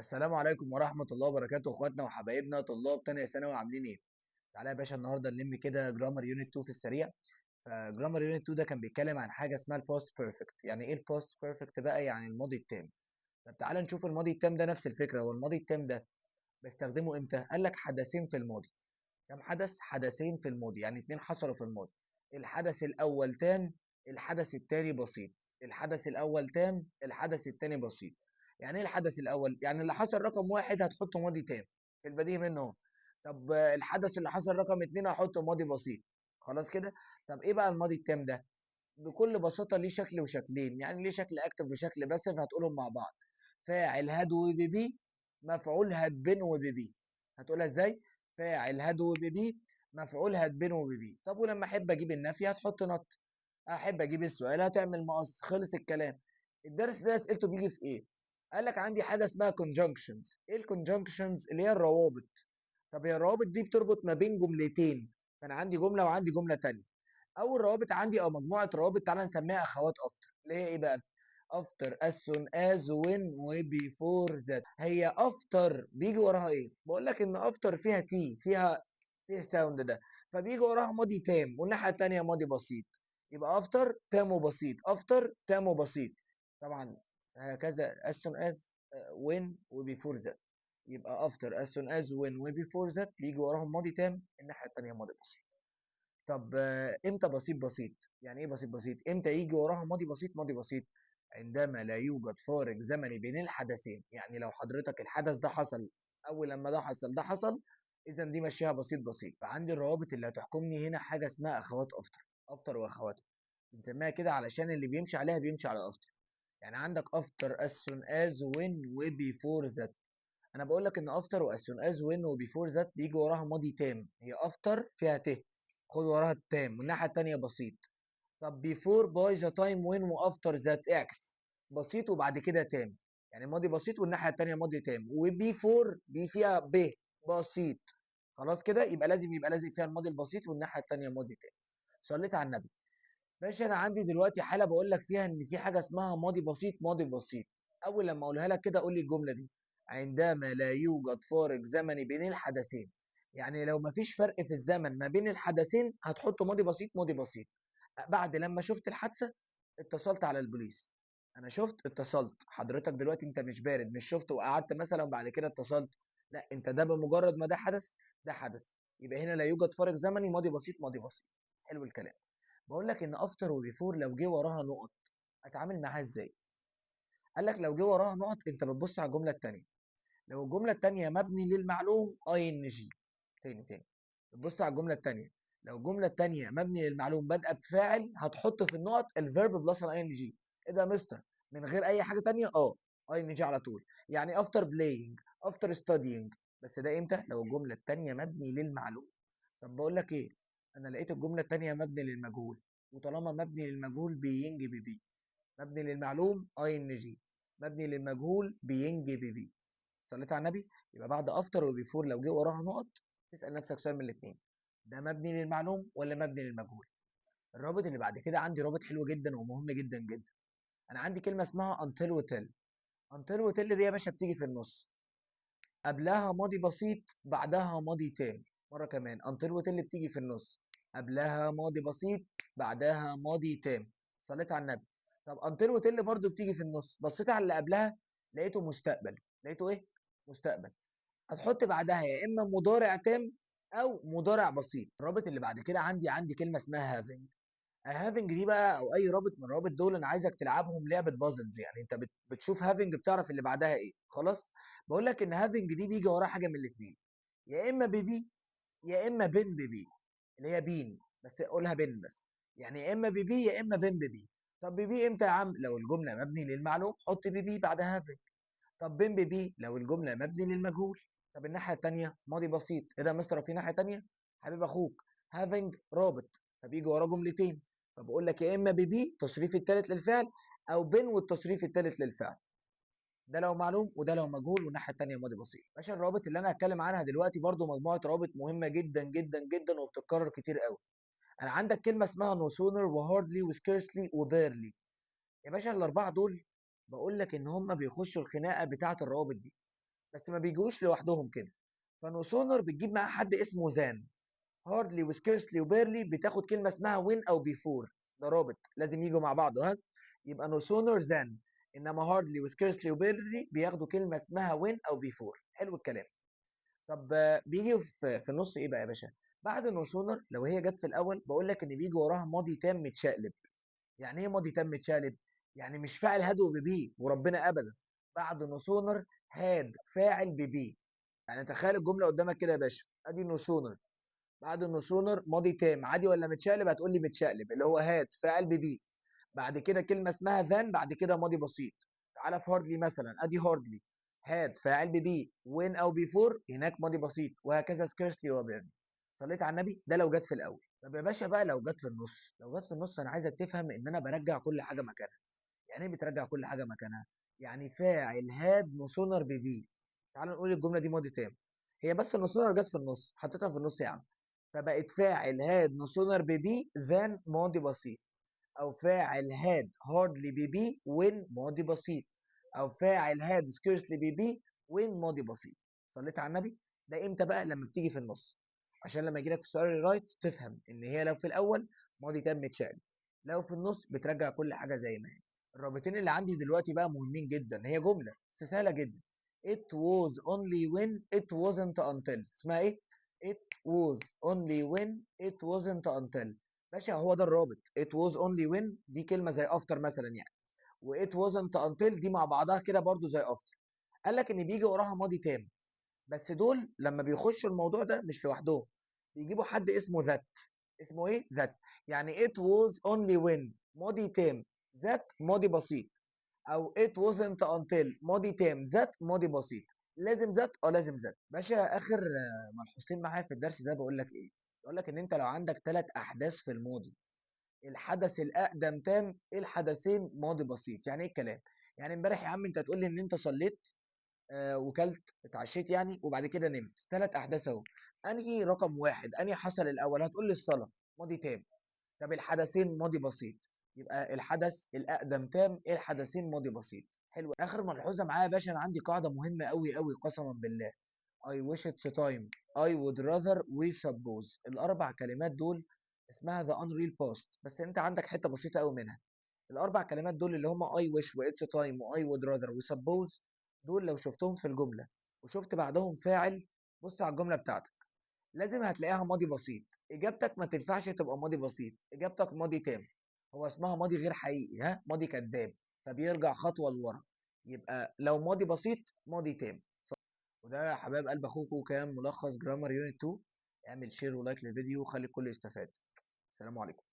السلام عليكم ورحمة الله وبركاته، اخواتنا وحبايبنا طلاب تانية ثانوي، عاملين ايه؟ تعالى يا باشا النهارده نلم كده grammar unit 2 في السريع. ف grammar unit 2 ده كان بيتكلم عن حاجة اسمها ال past perfect. يعني ايه ال past perfect بقى؟ يعني الماضي التام. طب تعالى نشوف الماضي التام ده نفس الفكرة. هو الماضي التام ده بستخدمه امتى؟ قال لك حدثين في الماضي. كم حدث؟ حدثين في الماضي، يعني اتنين حصلوا في الماضي. الحدث الأول تام، الحدث التاني بسيط. الحدث الأول تام، الحدث التاني بسيط. يعني ايه الحدث الأول؟ يعني اللي حصل رقم واحد هتحطه ماضي تام في البديهي منه اهو. طب الحدث اللي حصل رقم اتنين هحطه ماضي بسيط. خلاص كده؟ طب ايه بقى الماضي التام ده؟ بكل بساطة ليه شكل وشكلين، يعني ليه شكل active وشكل passive، هتقولهم مع بعض. فاعل had و pp، مفعول had been و pp. هتقولها ازاي؟ فاعل had و pp، مفعول had been و pp. طب ولما احب اجيب النفي هتحط not، احب اجيب السؤال هتعمل مقص. خلص الكلام. الدرس ده اسئلته بيجي في ايه؟ قال لك عندي حاجه اسمها conjunctions. ايه ال conjunctions؟ اللي هي الروابط. طب هي الروابط دي بتربط ما بين جملتين، فانا عندي جمله وعندي جمله تانية. اول روابط عندي او مجموعه روابط تعالى نسميها اخوات after، اللي هي ايه بقى؟ after، as soon as، when، و before that. هي after بيجي وراها ايه؟ بقول لك ان after فيها t، فيها فيه sound ده، فبيجي وراها ماضي تام والناحيه التانية ماضي بسيط. يبقى after تام وبسيط، after تام وبسيط. طبعا هكذا as soon as، when و before that. يبقى after، as soon as، when و before that بيجي وراهم ماضي تام، الناحيه التانية ماضي بسيط. طب امتى بسيط بسيط؟ يعني ايه بسيط بسيط؟ امتى يجي وراها ماضي بسيط ماضي بسيط؟ عندما لا يوجد فارق زمني بين الحدثين. يعني لو حضرتك الحدث ده حصل اول لما ده حصل ده حصل، اذا دي ماشيها بسيط بسيط. فعندي الروابط اللي هتحكمني هنا حاجه اسمها اخوات after، after واخواتها بنسميها كده علشان اللي بيمشي عليها بيمشي على after. يعني عندك after، as soon as، when و before that. انا بقول لك ان after و as soon as، when و before that بيجي وراها ماضي تام. هي after فيها ت، خد وراها التام والناحيه التانية بسيط. طب before، by the time، when و after that اعكس، بسيط وبعد كده تام، يعني ماضي بسيط والناحيه التانية ماضي تام. و before بي فيها ب بسيط. خلاص كده؟ يبقى لازم يبقى لازم فيها الماضي البسيط والناحيه التانية ماضي تام. صليت على النبي. ماشي. انا عندي دلوقتي حاله بقول لك فيها ان في حاجه اسمها ماضي بسيط ماضي بسيط. اول لما اقولها لك كده قول لي الجمله دي: عندما لا يوجد فارق زمني بين الحدثين. يعني لو مفيش فرق في الزمن ما بين الحدثين هتحط ماضي بسيط ماضي بسيط. بعد لما شفت الحادثه اتصلت على البوليس. انا شفت اتصلت. حضرتك دلوقتي انت مش بارد، مش شفت وقعدت مثلا وبعد كده اتصلت، لا، انت ده بمجرد ما ده حدث ده حدث، يبقى هنا لا يوجد فارق زمني، ماضي بسيط ماضي بسيط. حلو الكلام. بقول لك ان after و before لو جه وراها نقط اتعامل معاها ازاي؟ قال لك لو جه وراها نقط انت بتبص على الجمله الثانيه. لو الجمله الثانيه مبني للمعلوم ing. تاني تاني بتبص على الجمله الثانيه. لو الجمله الثانيه مبني للمعلوم بادئه بفاعل هتحط في النقط ال verb plus ال ing. ايه ده يا مستر؟ من غير اي حاجه ثانيه؟ ing على طول. يعني after playing، after studying. بس ده امتى؟ لو الجمله الثانيه مبني للمعلوم. طب بقول لك ايه، انا لقيت الجمله الثانيه مبني للمجهول، وطالما مبني للمجهول being pp، مبني للمعلوم ing، مبني للمجهول being pp. صليت على النبي. يبقى بعد after و before لو جه وراها نقط تسال نفسك سؤال من الاثنين: ده مبني للمعلوم ولا مبني للمجهول؟ الرابط اللي بعد كده عندي رابط حلو جدا ومهم جدا جدا. انا عندي كلمه اسمها until و till. until و till دي يا باشا بتيجي في النص، قبلها ماضي بسيط بعدها ماضي تام. مره كمان، until و till بتيجي في النص، قبلها ماضي بسيط بعدها ماضي تام. صليت على النبي. طب until و till برضو بتيجي في النص، بصيت على اللي قبلها لقيته مستقبل، لقيته ايه؟ مستقبل. هتحط بعدها يا اما مضارع تام او مضارع بسيط. الرابط اللي بعد كده عندي كلمه اسمها having. having دي بقى او اي رابط من الروابط دول انا عايزك تلعبهم لعبه puzzles. يعني انت بتشوف having بتعرف اللي بعدها ايه. خلاص؟ بقول لك ان having دي بيجي وراها حاجه من الاثنين، يا اما pp يا اما been pp، اللي هي been، بس قولها been بس. يعني يا اما pp يا اما been pp. طب pp امتى يا عم؟ لو الجمله مبني للمعلوم حط pp بعدها having. طب been pp لو الجمله مبني للمجهول. طب الناحيه الثانيه ماضي بسيط. ايه ده يا مستر في ناحيه ثانيه؟ حبيب اخوك having رابط، فبيجي وراه جملتين، فبقول لك يا اما pp تصريف الثالث للفعل او been والتصريف الثالث للفعل. ده لو معلوم وده لو مجهول، والناحيه الثانيه ماضي بسيط. ماشي. الروابط اللي انا هتكلم عنها دلوقتي برضو مجموعه روابط مهمه جدا جدا جدا وبتتكرر كتير قوي. انا عندك كلمه اسمها no sooner و hardly و scarcely و barely. يا باشا الاربعه دول بقول لك ان هم بيخشوا الخناقه بتاعه الروابط دي. بس ما بيجوش لوحدهم كده. ف no sooner بتجيب معاها حد اسمه than. hardly و scarcely و barely بتاخد كلمة اسمها when او before، ده رابط لازم يجوا مع بعض. ها، يبقى no sooner than، انما hardly و scarcely و barely بياخدوا كلمة اسمها when او before. حلو الكلام. طب بيجي في النص ايه بقى يا باشا؟ بعد no sooner لو هي جت في الاول بقول لك ان بيجي وراها ماضي تام متشقلب. يعني ايه ماضي تام متشقلب؟ يعني مش فاعل had و PP وربنا ابدا. بعد no sooner had فاعل PP. يعني تخيل الجملة قدامك كده يا باشا، ادي no sooner، بعد no sooner ماضي تام عادي ولا متشقلب؟ هتقول لي متشقلب، اللي هو had فاعل PP، بعد كده كلمة اسمها than، بعد كده ماضي بسيط. تعالى في hardly مثلا، ادي hardly had فاعل PP when او before، هناك ماضي بسيط، وهكذا scarcely و barely. صليت على النبي. ده لو جت في الاول. طب يا باشا بقى لو جت في النص، لو جت في النص انا عايزك تفهم ان انا برجع كل حاجة مكانها. يعني ايه بترجع كل حاجة مكانها؟ يعني فاعل had no sooner PP. تعال نقول الجملة دي ماضي تام، هي بس no sooner جت في النص، حطيتها في النص يا عم، فبقت فاعل had no sooner PP than ماضي بسيط، او فاعل had hardly PP when ماضي بسيط، او فاعل had scarcely PP when ماضي بسيط. صليت على النبي. ده امتى بقى؟ لما بتيجي في النص، عشان لما يجي لك في السؤال ال rewrite تفهم ان هي لو في الاول ماضي تام متشقلب، لو في النص بترجع كل حاجة زي ما هي. الرابطين اللي عندي دلوقتي بقى مهمين جدا، هي جملة بس سهلة جدا. It was only when it wasn't until. اسمها ايه؟ It was only when it wasn't until. باشا هو ده الرابط. It was only when دي كلمة زي after مثلا يعني، و it wasn't until دي مع بعضها كده برضو زي after. قال لك ان بيجي وراها ماضي تام، بس دول لما بيخشوا الموضوع ده مش لوحدهم، بيجيبوا حد اسمه that. اسمه ايه؟ that. يعني it was only when ماضي تام that ماضي بسيط، او it wasn't until ماضي تام that ماضي بسيط. لازم that؟ لازم that. باشا اخر ملحوظتين معايا في الدرس ده بقول لك ايه؟ بقول لك ان انت لو عندك 3 احداث في الماضي، الحدث الاقدم تام، الحدثين ماضي بسيط. يعني ايه الكلام؟ يعني امبارح يا عم انت تقول لي ان انت صليت، وكلت اتعشيت يعني، وبعد كده نمت، 3 احداث اهو. انهي رقم واحد؟ انهي حصل الاول؟ هتقول لي الصلاة ماضي تام. طب الحدثين ماضي بسيط، يبقى الحدث الاقدم تام، الحدثين ماضي بسيط. حلو. اخر ملحوظة معايا يا باشا، انا عندي قاعدة مهمة قوي قوي قسما بالله. I wish it's time، I would rather، we suppose. الاربع كلمات دول اسمها the unreal past، بس انت عندك حتة بسيطة قوي منها. الاربع كلمات دول اللي هم I wish و it's time و I would rather و suppose، دول لو شفتهم في الجملة وشفت بعدهم فاعل، بص على الجملة بتاعتك لازم هتلاقيها ماضي بسيط. اجابتك ما تنفعش تبقى ماضي بسيط، اجابتك ماضي تام، هو اسمها ماضي غير حقيقي، ها، ماضي كذاب، فبيرجع خطوة لورا. يبقى لو ماضي بسيط ماضي تام. وده يا حبايب قلب اخوكم كان ملخص grammar unit 2. اعمل share و like للفيديو وخلي الكل يستفاد. السلام عليكم.